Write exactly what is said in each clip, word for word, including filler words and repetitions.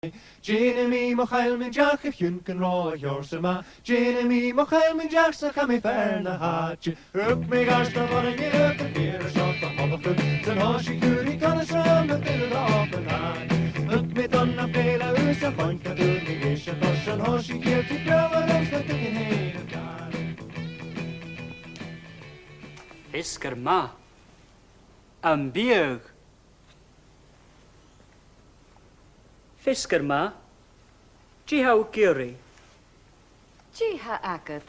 Dèanamaid mo chaill mun deach a chionn gun robh a sheòrsa math. Dèanamaid mo chaill mun deach 's cha bhi fear na h-àite. Thug mi gasta bhar an iad a bhír a seòrsa holachad. San thòisich Uri Conas ram a bhír a open eye. Thug mi don na béla ús a choin cadún mi gis a chos. San thòisich iad i breabhar ams na tuigin héin a gàil. Feasgar math. Am biadh. Feasgar math. Dè tha thu ag iarraidh? Dè tha agad?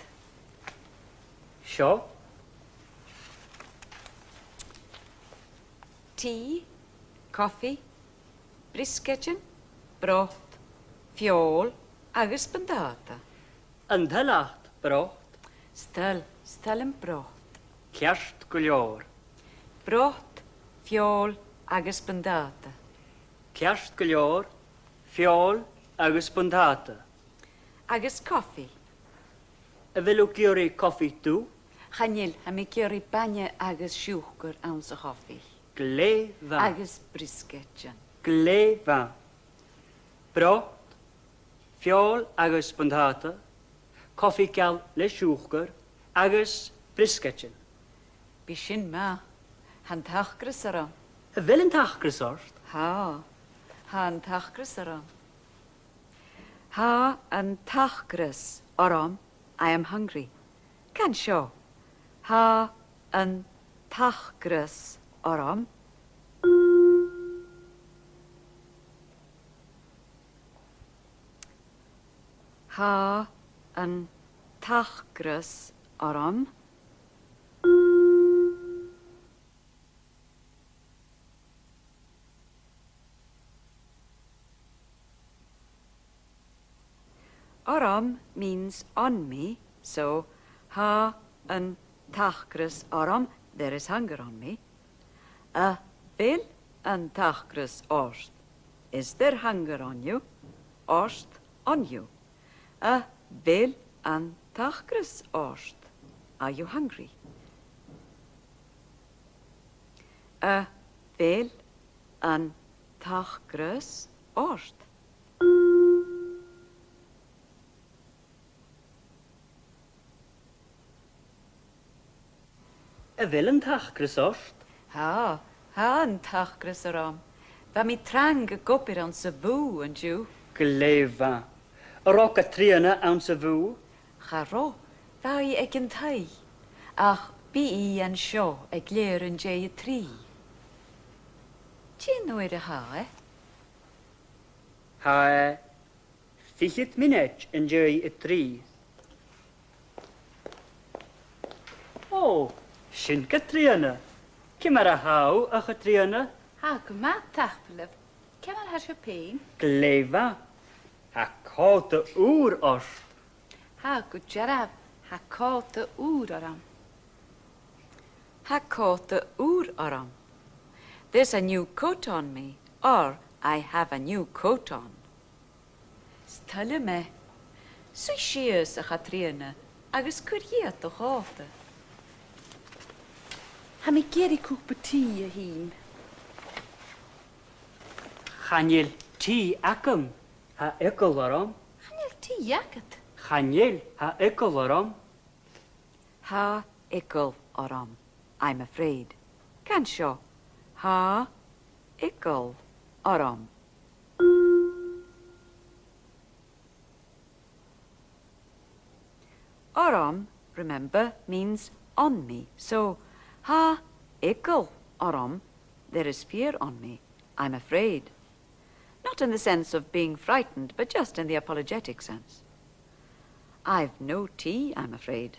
Seo. Tì, cofaidh, briosgaidean, brot, feòil agus buntàta. An toil leat brot? 'S toil, 's toil leam brot. Ceart gu leòr. Brot, feòil agus buntàta. Ceart gu leòr, feòil agus buntàta. Agus cofaidh. A bheil thu ag iarraidh cofaidh dubh? Chan eil, tha mi ag iarraidh bainne agus siùcar anns a' chofaidh. Glè mhath. Agus briosgaidean. Glè mhath. Brot, feòil agus buntàta, cofaidh geal le siùcar agus briosgaidean. Bidh sin math. Tha an t-acras orm. A bheil an t-acras ort? Tha. Tha an t-acras orm. Tha an t-acras orm. I am hungry. Can seo. Tha an t-acras orm. Tha an t-acras orm. Orm means on me, so tha an t-acras orm, there is hunger on me. A bheil an t-acras ort? Is there hunger on you? Ort, on you. A bheil an t-acras ort? Are you hungry? A bheil an t-acras ort? A bheil an t-acras ort? Tha, tha an t-acras orm. Bha mi trang ag obair anns a' bhùth an-diugh. Glè mhath. An robh Catrìona anns a' bhùth? Cha robh, bha i aig an taigh. Ach bidh i an seo aig leth-uair an dèidh a trì. Dè an uair a tha e? Tha e fichead mionaid an dèidh a trì. Ò, sin Catrìona. Ciamar a tha thu, a Chatrìona? Tha gu math, tapadh leibh. Ciamar a tha sibh fhèin? Glè mhath. Tha còta ùr ort. Tha gu dearbh, tha còta ùr orm. Tha còta ùr orm. There's a new coat on me, or I have a new coat on. 'S toil leam e. Suidh sìos, a Chatrìona, agus cuir dhìot do chòta. Tha mi ag iarraidh cupa tì, a Shìm. Chan eil tì agam, tha eagal orm. Chan eil tì agad? Chan eil, tha eagal orm. Tha eagal orm. I'm afraid. Can seo. Tha eagal orm. Orm, remember, means on me. So, tha eagal orm, there is fear on me. I'm afraid. Not in the sense of being frightened, but just in the apologetic sense. I've no tea, I'm afraid.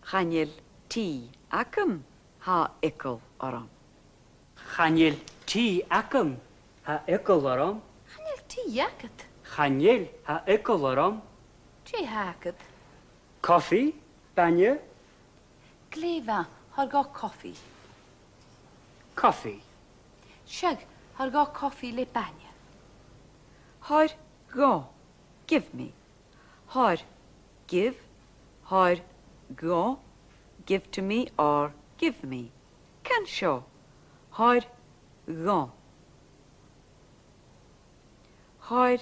Chan eil tì agam, tha eagal orm. Chan eil tì agam, tha eagal orm. Chan eil tì agad? Chan eil, tha eagal orm. Dè th' agad? Cofaidh, bainne. Glè mhath, thoir dhomh cofaidh. Cofaidh. Seadh, thoir dhomh cofaidh le bainne. Thoir dhomh, give me. Thoir, give, thoir dhomh, give to me or give me. Can seo, thoir dhomh. Thoir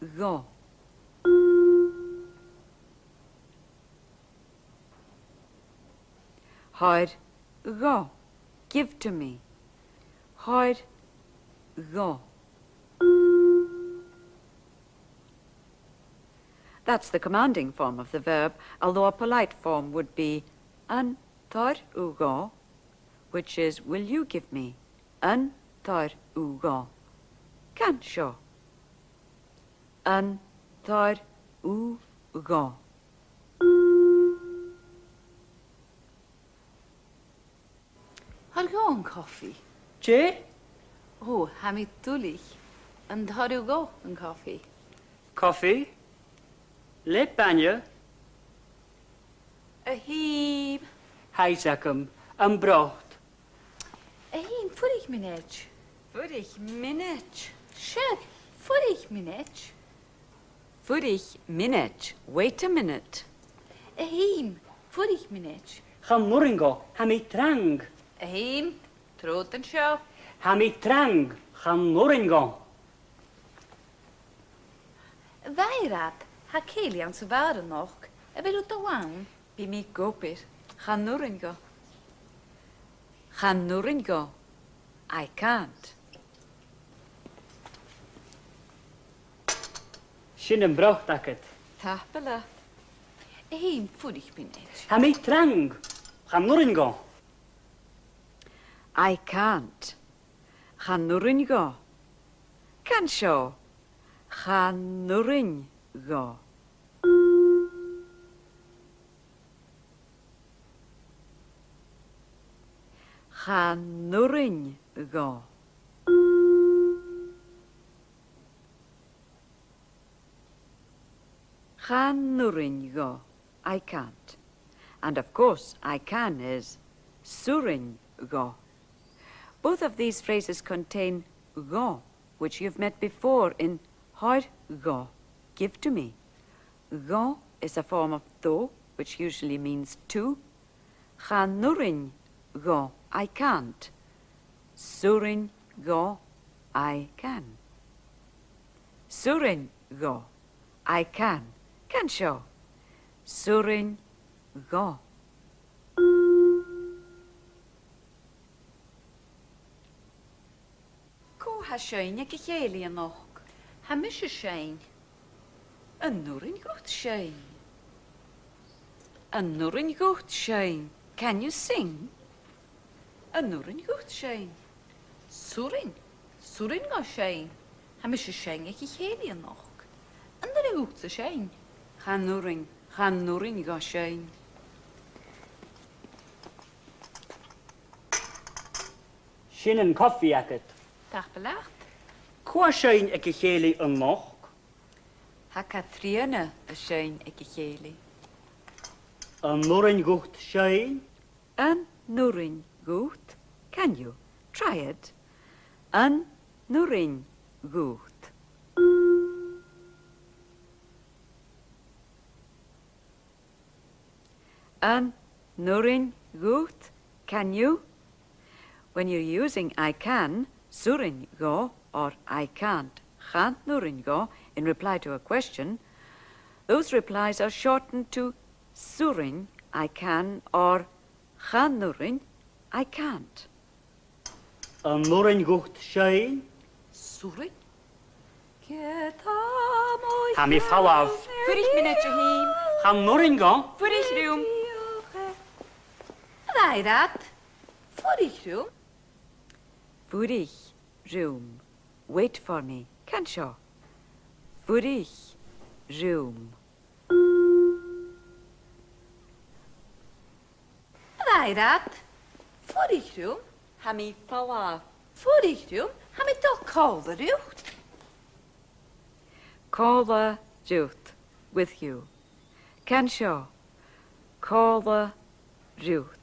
dhomh. Thoir dhomh. Give to me. Thoir dhomh. That's the commanding form of the verb, although a polite form would be an toir thu dhomh, which is, will you give me? An toir thu dhomh. Can seo. An toir thu dhomh. Thoir dhomh an cofaidh. Dè? Ò, tha mi duilich. An toir thu dhomh an cofaidh? Cofaidh? Le bainne? A Shìm. Tha fhios agam, am brot. A Shìm, fuirich mionaid. Fuirich mionaid. Seadh, fuirich mionaid. Fuirich mionaid. Wait a minute. A Shìm, fuirich mionaid. Chan urrainn dhomh, tha mi trang. A Shìm, trobhad an seo. Tha mi trang, chan urrainn dhomh. A Mhairead, tha cèilidh anns a' bhàr a-nochd, a bheil thu a' dol ann? Bidh mi ag obair, chan urrainn dhomh. Chan urrainn dhomh. I can't. Sin am brot agad. Tapadh leat. A Shìm, fuirich mionaid. Tha mi trang, chan urrainn dhomh. I can't. Chan urrainn dhomh. Can seo. Chan urrainn dhomh. Chan urrainn dhomh. Chan urrainn dhomh. I can't. And of course, I can is 's urrainn dhomh. Both of these phrases contain dhomh, which you've met before in thoir dhomh, give to me. Dhomh is a form of do, which usually means to. Chan urrainn dhomh, I can't. 'S urrainn dhomh, I can. 'S urrainn dhomh, I can. Can seo. 'S urrainn dhomh. Cò tha a' seinn aig a' chèilidh a-nochd? Tha mise a' seinn. An urrainn dhut seinn? An urrainn dhut seinn? Can you sing? An urrainn dhut seinn? 'S urrainn, 's urrainn dhomh seinn. Tha mise a' seinn aig a' chèilidh a-nochd. An urrainn dhutsa seinn? Chan urrainn, chan urrainn dhomh seinn. Sin an cofaidh agad. Tapadh leat. Cò tha a' seinn aig a' chèilidh a-nochd? Tha Catrìona a' seinn aig a' chèilidh. An urrainn dhut seinn? An urrainn dhut? Can you? Try it. An urrainn dhut? An urrainn dhut? Can you? When you're using I can, 's urrainn dhomh, or I can't, chan urrainn dhomh, in reply to a question, those replies are shortened to 's urrainn, I can, or chan urrainn, I can't. An urrainn dhut seinn? 'S urrainn. Tha mi a' falbh. Fuirich mionaid, a Shìm. Chan urrainn dhomh. Fuirich rium. A Mhairead, fuirich rium. Fuirich rium. Wait for me. Can seo. Fuirich rium. A Mhairead, fuirich rium. Tha mi a' falbh. Fuirich rium, tha mi a' dol còmhla riut. Còmhla riut, with you. Can seo. Còmhla riut.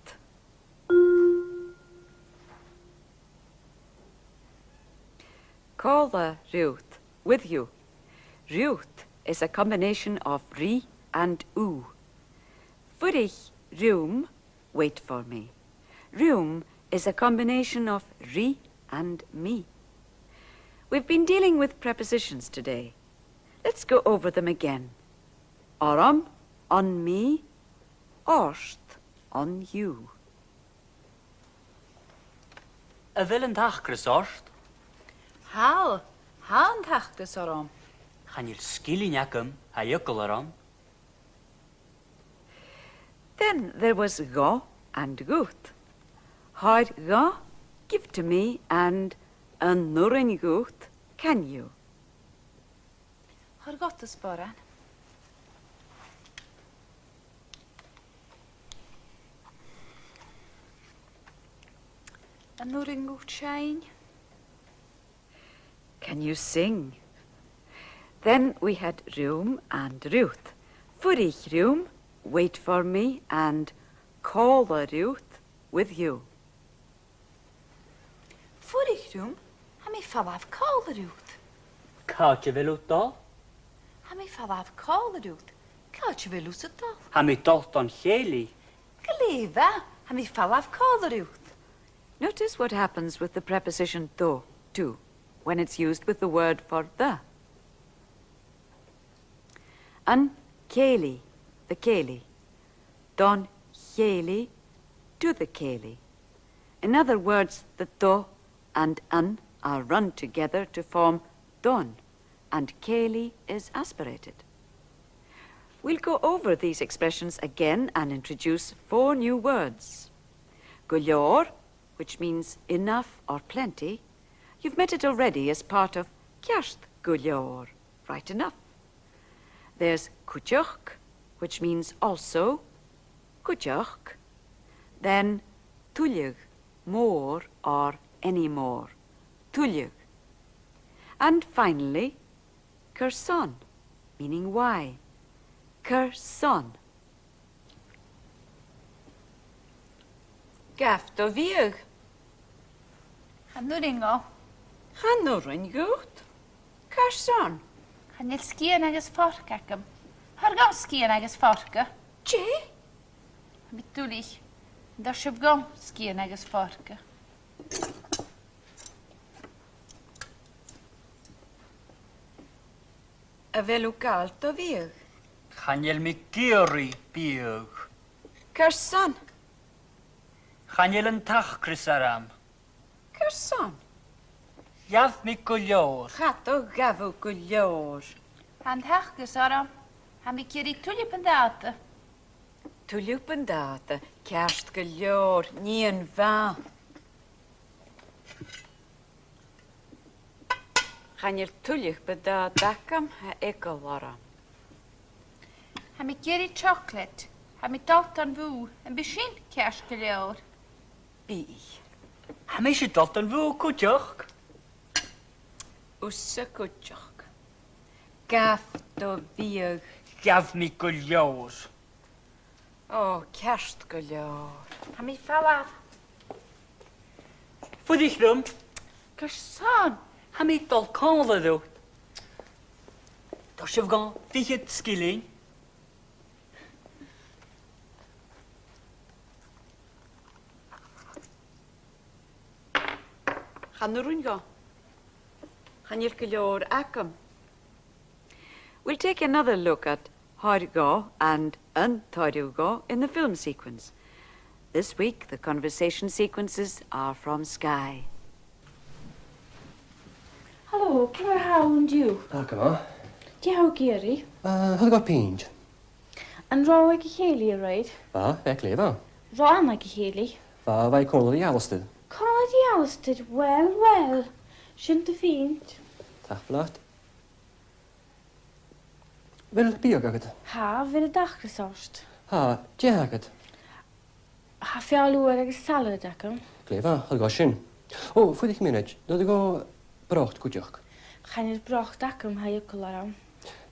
Còmhla riut, with you. Riut is a combination of ri and thu. Fuirich rium, wait for me. Rium is a combination of ri and mi. We've been dealing with prepositions today. Let's go over them again. Orm, on me, ort, on you. A bheil an t-acras ort? Tha, tha an t-acras orm. Chan eil sgillinn agam, tha eagal orm. Then there was dhomh and dhut. Thoir dhomh, give to me, and an urrainn dhut, can you? Thoir dhomh do sporan. An urrainn dhut seinn? Can you sing? Then we had rium and riut. Fuirich rium, wait for me, and còmhla riut, with you. Fuirich rium, tha mi a' falbh còmhla riut. Càit a bheil thu a' dol? Tha mi a' falbh còmhla riut. Càit a bheil thusa a' dol? Tha mi a' dol don chèilidh. Glè mhath, tha mi a' falbh còmhla riut. Notice what happens with the preposition do, to, when it's used with the word for the. An cèilidh, the cèilidh. Don chèilidh, to the cèilidh. In other words, the do and an are run together to form don, and cèilidh is aspirated. We'll go over these expressions again and introduce four new words. Gu leòr, which means enough or plenty, you've met it already as part of ceart gu leòr, right enough. There's cuideachd, which means also, cuideachd. Then tuilleadh, more or any more, tuilleadh. And finally, carson, meaning why. Carson. Gabh do bhiadh. Chan urrainn dhomh. Chan urrainn dhut? Carson? Chan eil sgian agus forc agam. Thoir dhomh sgian agus forc. Dè? Tha mi duilich. An toir sibh dhomh sgian agus forc? A bheil thu a' gabhail do bhiadh? Chan eil mi ag iarraidh biadh. Carson? Chan eil an t-acras orm. Carson? Ghabh mi gu leòr. Cha do ghabh thu gu leòr. Tha an t-acras orm. Tha mi ag iarraidh tuilleadh buntàta. Tuilleadh buntàta, ceart gu leòr, nighean mhath. Chan eil tuilleadh buntàta agam, tha eagal orm. Tha mi ag iarraidh chocolate, tha mi a' dol dhan bhùth, am bi sin ceart gu leòr? Bidh. Tha mise a' dol dhan bhùth cuideachd. Thusa cuideachd. Gabh do bhiadh. Ghabh mi gu leòr. Ò, ceart gu leòr. Tha mi a' falbh. Fuirich rium. Carson? Tha mi a' dol còmhla riut. Toir sibh dhomh fichead sgillinn. Chan urrainn dhomh. Chan eil gu leòr agam. We'll take another look at thoir dhomh and an toir thu dhomh in the film sequence. This week, the conversation sequences are from Skye. Halò, ciamar a tha thu an-diugh? Ah, come on. Dè tha thu ag iarraidh? Ah, tha gu bhith pinnt. An robh thu aig a' chèilidh a-raoir? Bha, bha e glè mhath. An robh Anna aig a' chèilidh? Bha, bha i còmhla ri Alasdair. Còmhla ri Alasdair? Uill, uill. Sin do phinnt. Tapadh leat. A bheil biadh agad? Tha, a bheil an t-acras ort? Tha, dè th' agad? Tha feòil fhuar agus salad agam. Glè mhath, tha gu bhith sin. Ò, fuirich mionaid, an toir thu dhomh brot cuideachd? Chan eil brot agam, tha eagal orm.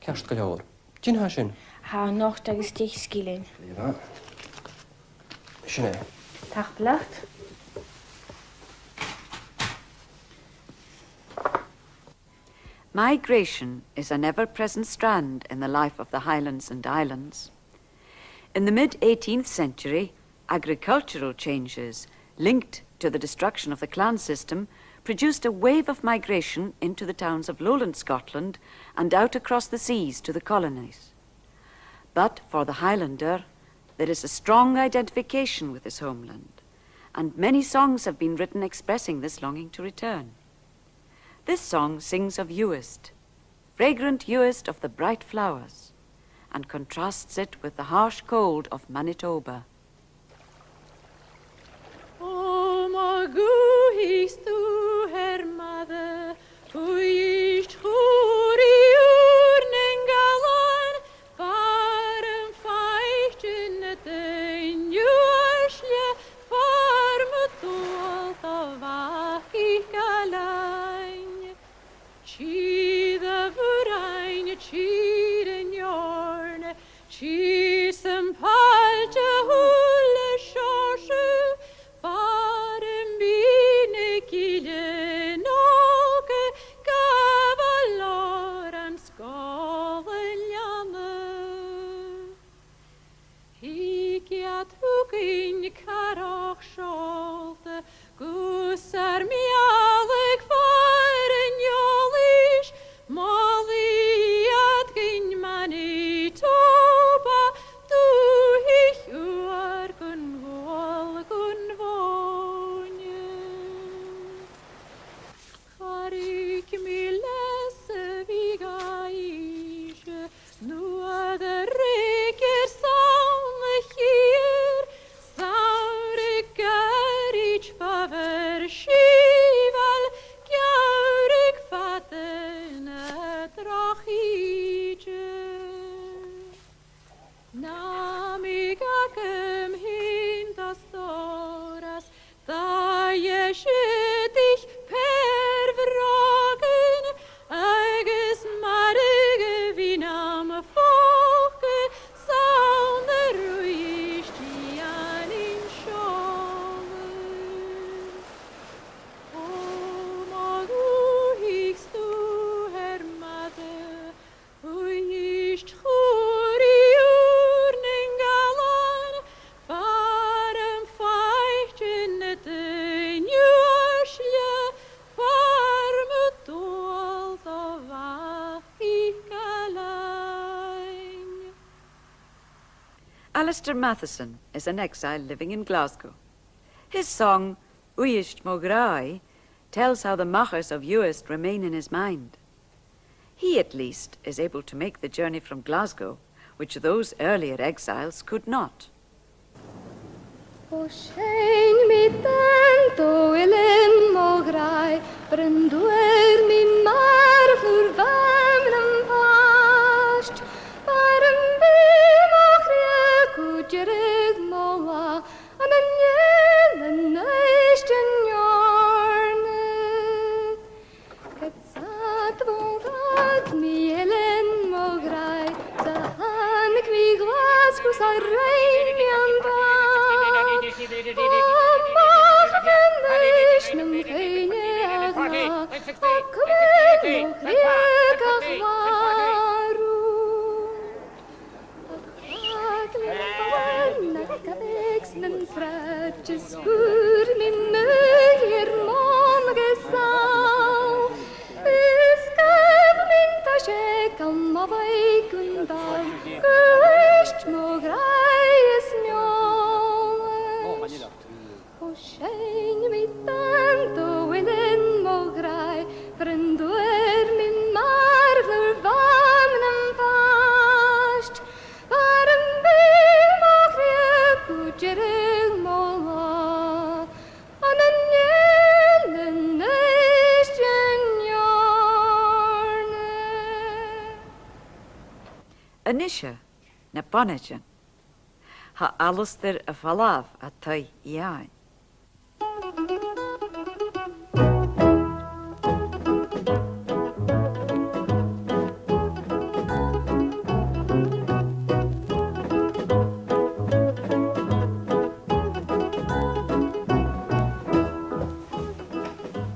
Ceart gu leòr. Dè tha sin? Tha not agus deich sgillinn. Glè mhath. Sin e. Tapadh leat. Migration is an ever-present strand in the life of the Highlands and Islands. In the mid-eighteenth century, agricultural changes linked to the destruction of the clan system produced a wave of migration into the towns of lowland Scotland and out across the seas to the colonies. But for the Highlander, there is a strong identification with his homeland, and many songs have been written expressing this longing to return. This song sings of Uist, fragrant Uist of the bright flowers, and contrasts it with the harsh cold of Manitoba. O mo ghuth is tu her mother, Uist chùraidh ùr nan Gàidheal, far am faigh thu na daoine uaisle, far mu d' fhuil do mhac Gàidheal. Tì do mhurain, tì an eòrna, tì sam pailt a h-uile seòrsa, far am bi na gillean òga, gabhail orm sgoil a leanabh. Thig iad thugainn, cathrach seòlta, gus ar mealladh far an eòlais, molaidh iad dhuinn Manitoba, dùthaich fhuar gun mhòine gun mhòine. Cha ruig mi leas a bhith ga innse, nuair a ruig airson a' chiad samhradh ghoirid, fo bhur sìobhail geamhradh fada na droch-shìde. Nam biodh agam fhìn do stòras, dà dheisibhidich pear bhrògan, agus mairg a bhith nam phòca, 's ann a ruith dìon an seòlaidh. O mo ghuth is tu her mother, Uist chùraidh ùr nan Gàidheal, far am faigh thu na daoine uaisle, far mu d' fhuil do mhac Gàidheal. Alasdair Matheson is an exile living in Glasgow. His song, Uibhist mo ghràidh, tells how the machairs of Uist remain in his mind. He, at least, is able to make the journey from Glasgow, which those earlier exiles could not. O seinn mi dàn do uilinn mo ghràidh, bron d' fhuair mi mar ghlùr-mham nam phàiste, far am bi mo chridhe gu deireadh mo là, ann an Eilean Uibhist an Eòrna. Ged 's fhad bhon d' fhuair mi uilinn mo ghràidh, 's a thàinig mi a Ghlaschu 's a rinn mi an dàn. Ach a-mach a-nis nam chuimhne a ghràidh, tha cuimhne mo chridhe gach là rium. Ach fàg mi am baile na cabhaig 's nan sràid, is sguir mi m' aoigh air mòn gu sàmh. Is gabh mi an toiseach a mholaidh gun dàn, gu Uibhist mo ghràidh is m' eòlais. O seinn mi dàn do uilinn mo ghràidh, bron d' fhuair mi mar ghlùr-mham nam phàiste, far am bi mo chridhe gu deireadh mo là, ann an Eilean Uibhist an Eòrna. A-nise, na bonaidean. Tha Alasdair a' falbh à taigh Iain.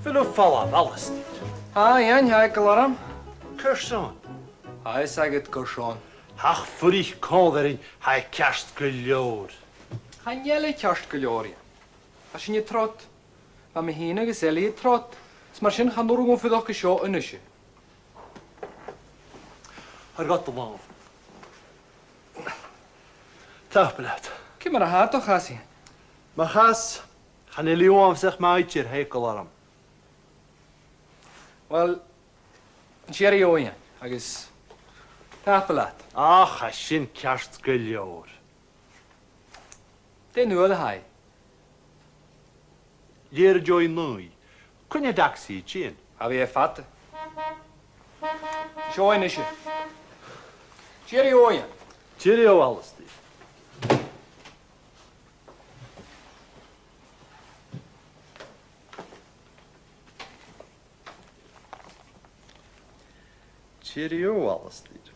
Bheil thu a' falbh, Alasdair? Tha, Iain, tha eagal orm. Carson? Tha fhios agad carson. Ach fuirich còmhla rinn, tha e ceart gu leòr. Chan eil e ceart gu leòr, Iain. Tha sinne trod. Bha mi fhìn agus Eilidh trod. Is mar sin, chan urrainn dhomh fuireach an seo a-nise. Thoir dhomh do làmh. Tapadh leat. Ciamar a tha do chasan? Mo chas, chan eil i uabhasach math idir, tha eagal orm. Uill, cheerio, Iain, agus tapadh leat. Ach, tha sin ceart gu leòr. Dè an uair a tha e? Leth-uair an dèidh naoi. Cuin a tha an tacsaidh a' tighinn? Cha bhi e fada. Seo e a-nise. Cheerio, Iain. Cheerio, Alasdair. Cheerio, Alasdair.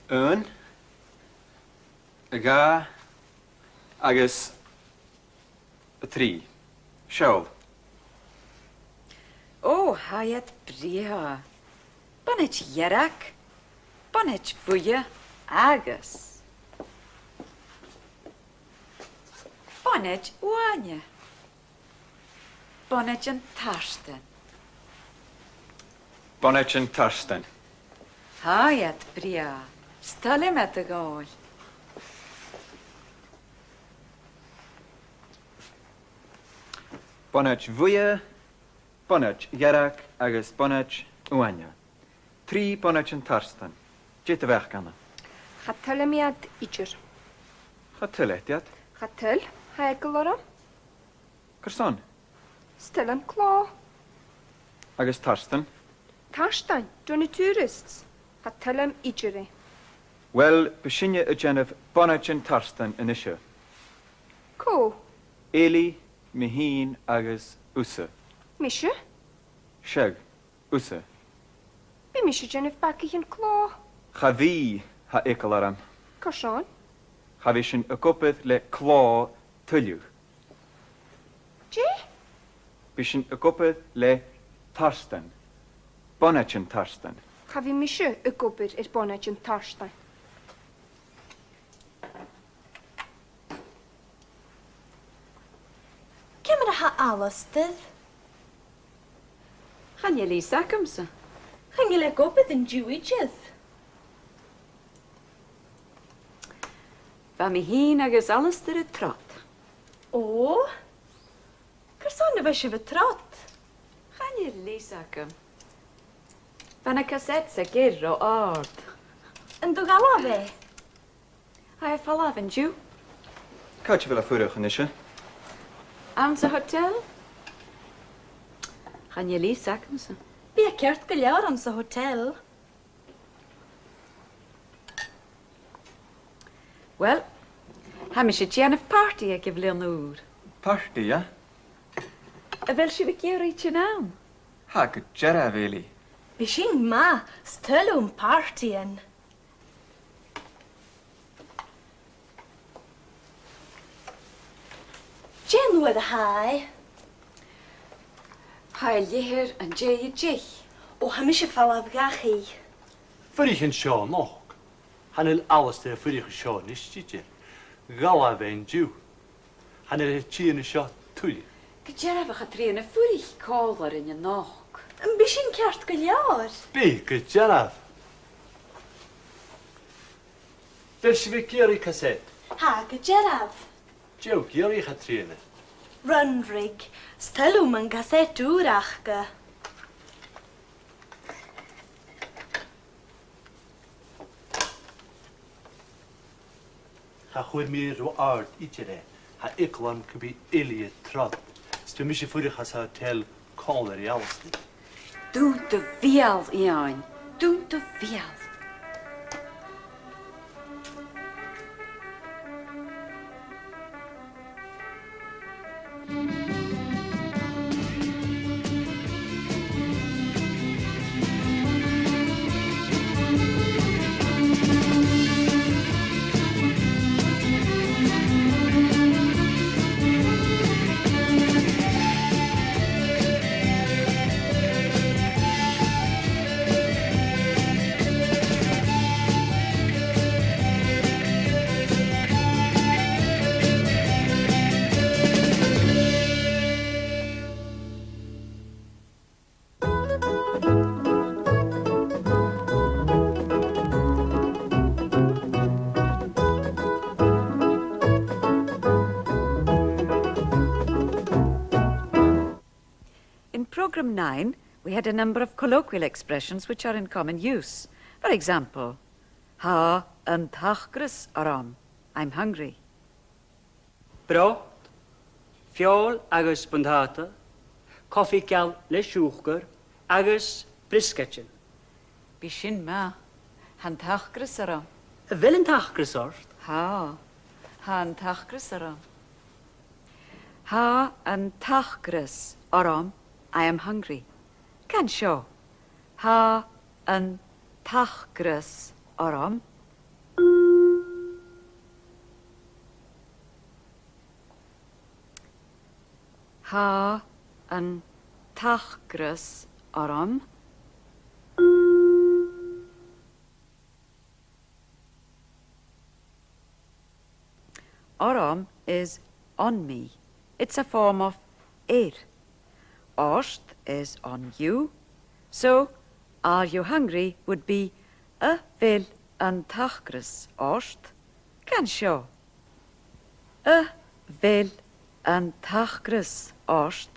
Aon, a dhà agus a trì. Seall. Ò, tha iad brèagha. Bonaid dhearg, bonaid bhuidhe agus bonaid uaine. Bonaid an tartain. Bonaid an tartain. Tha iad brèagha. 'S toil leam iad, a ghaoil. Bonaid bhuidhe, bonaid dhearg agus bonaid uaine. Trì bonaid an tartain. Dè do bheachd, Anna? Cha toil leam iad idir. Cha toil leat iad? Cha toil, tha eagal orm. Carson? 'S toil leam clò. Agus tartan? Tartan, do na tourists. Cha toil leam idir e. Uill, bidh sinne a' dèanamh bonaid an tartain a-nise. Cò? Eilidh, mi fhìn agus thusa. Mise? Seadh, thusa. Bidh mise a' dèanamh bagaichean clò. Cha bhi, tha eagal orm. Carson? Cha bhi sinn ag obair le clò tuilleadh. Dè? Bidh sinn ag obair le tartan. Bonaid an tartain. Cha bhi mise ag obair air bonaid an tartain. Ciamar a tha Alasdair? Chan eil fhios agamsa. Chan eil e ag obair an-diugh idir. Bha mi fhìn agus Alasdair a' trod. Ò? Carson a bha sibh a' trod? Chan eil fhios agam. Bha na cassettes aige ro àrd. An do dh'fhalbh e? Tha e a' falbh an-diugh. Càit a bheil e a' fuireach a-nise? Anns a' hotel? Chan eil fhios agamsa. Bidh e ceart gu leòr anns a' hotel. Uill, tha mise a' dèanamh party aig a' Bhliadhn' Ùr. Party, yeah? A bheil sibh ag iarraidh tighinn ann? Tha, gu dearbh, Eilidh. Bidh sin math, 's toil leam partaidhean. Dè an uair a tha e? Tha e leth-uair an dèidh a deich. Ò, tha mise a' falbh dhachaigh. Fuirich an seo a-nochd. Chan eil Alasdair a' fuireach an seo a-nis idir. Dh'fhalbh e an-diugh. Chan eil e a' tighinn an seo tuilleadh. Gu dearbh, a Chatrìona, fuirich còmhla rinn a-nochd. Am bi sin ceart gu leòr? Bidh, gu dearbh. A bheil sibh ag iarraidh cassette? Tha, gu dearbh. Dè tha thu ag iarraidh, a Chatrìona? Runrig. 'S toil leam an cassette ùr aca. Cha chuir mi ro àrd idir e. Tha eagal orm gum bi Eilidh a' trod. 'S bidh mise a' fuireach anns an hotel còmhla ri Alasdair. Dùin do bheul, Iain. Dùin do bheul. Programme nine, we had a number of colloquial expressions which are in common use. For example, tha an t-acras orm, I'm hungry. Brot, feòil agus buntàta, cofaidh geal le siùcar agus briosgaidean. Bidh sin math. Tha an t-acras orm. A bheil an t-acras ort? Tha. Tha an t-acras orm. Tha an t-acras orm, I am hungry. Can seo. Tha an t-acras orm. Tha an t-acras orm. Orm is on me. It's a form of air. Ort is on you. So, are you hungry would be, a bheil an t-acras ort? Can seo. A bheil an t-acras ort?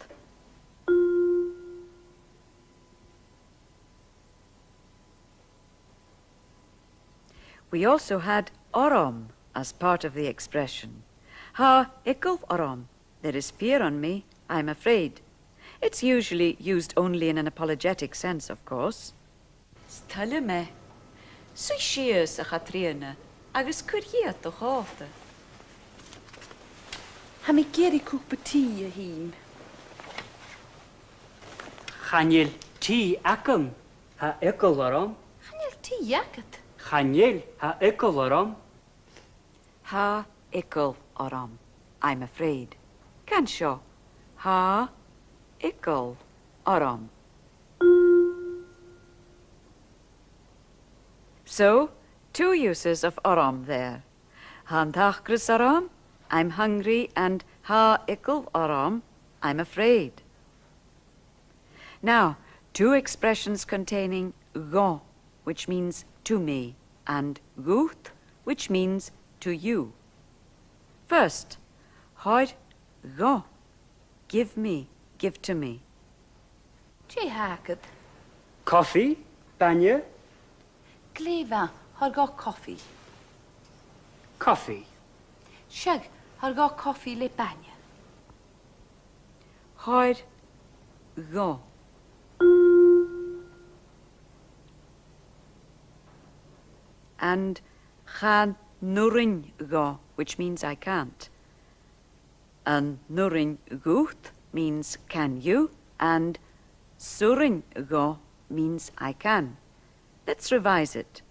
We also had orm as part of the expression. Tha eagal orm. There is fear on me, I'm afraid. It's usually used only in an apologetic sense, of course. 'S toil leam e. Suidh sìos, a Chatrìona, agus cuir dhìot do chòta. Tha mi ag iarraidh cupa tì, a Shìm. Chan eil tì agam, tha eagal orm. Chan eil tì agad. Chan eil, tha eagal orm. Tha eagal orm, I'm afraid. Can seo. Tha eagal orm. So, two uses of orm there. Tha an t-acras orm, I'm hungry, and tha eagal orm, I'm afraid. Now, two expressions containing dhomh, which means to me, and dhut, which means to you. First, thoir dhomh, give me, give to me. Dè th' agad? Cofaidh, bainne. Glè mhath, thoir dhomh cofaidh. Cofaidh. Seadh, thoir dhomh cofaidh le bainne. Thoir dhomh. And chan urrainn dhomh, which means I can't. An urrainn dhut means can you, and 's urrainn dhomh means I can. Let's revise it.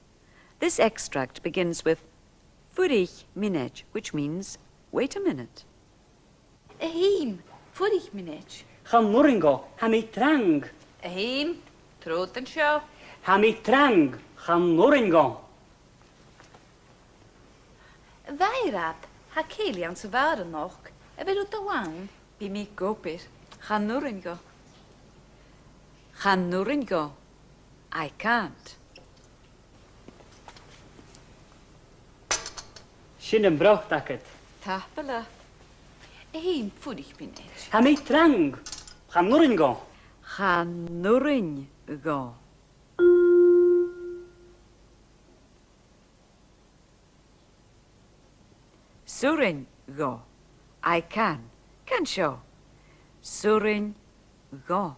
This extract begins with fuirich mionaid, which means wait a minute. A Shìm, fuirich mionaid. Chan urrainn dhomh, tha mi trang. A Shìm, trobhad an seo. Tha mi trang, chan urrainn dhomh. A Mhairead, tha cèilidh anns a' bhàr a-nochd, a bheil thu a' dol ann? Bidh mi ag obair, chan urrainn dhomh. Chan urrainn dhomh, I can't. Sin am brot agad. Tapadh leat. A Shìm, fuirich mionaid. Tha mi trang, chan urrainn dhomh. Chan urrainn dhomh. 'S urrainn dhomh. I can. Can seo. 'S urrainn dhomh.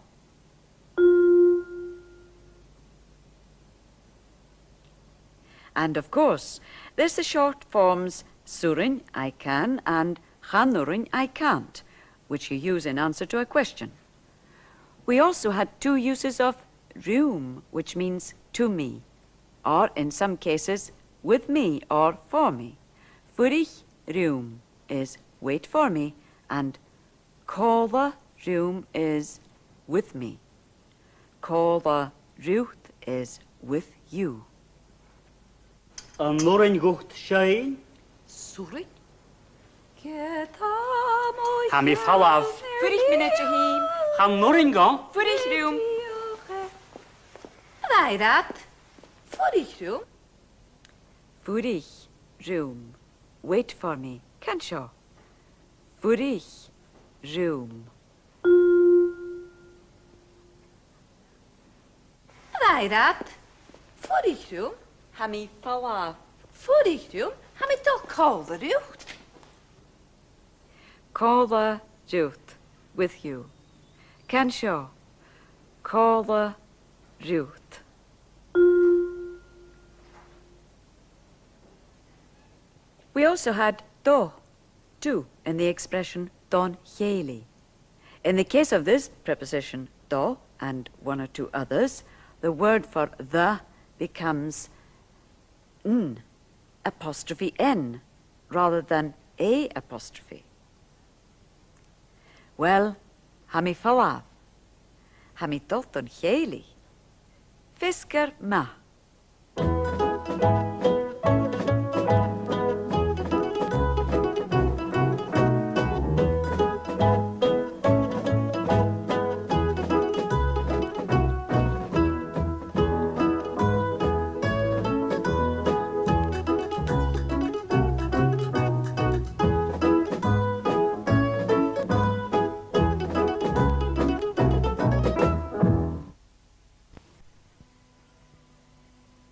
And of course, there's the short forms 's urrainn, I can, and chan urrainn, I can't, which you use in answer to a question. We also had two uses of rium, which means to me, or in some cases, with me or for me. Fuirich rium is wait for me, and còmhla rium is with me. Còmhla riut is with you. An urrainn dhut seinn? 'S urrainn. Tha mi a' falbh. Fuirich mionaid, a Shìm. Chan urrainn dhomh. Fuirich rium. A Mhairead, fuirich rium. Fuirich rium. Wait for me. Can seo. Fuirich rium. Madainn mhath. Fuirich rium. Tha mi a' falbh. Fuirich rium. Tha mi a' dol còmhla riut. Còmhla riut. With you. Can seo. Còmhla riut. We also had do, to, in the expression don chèilidh. In the case of this preposition, do, and one or two others, the word for the becomes n apostrophe n rather than a apostrophe. Uill, tha mi a' falbh. Tha mi a' dol don chèilidh. Feasgar math.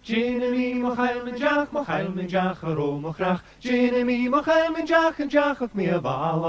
Dèanamaid mo chaill mun deach, mo chaill mun deach, a rò mo chreach. Dèanamaid mo chaill mun deach, an deach mi a' falbh.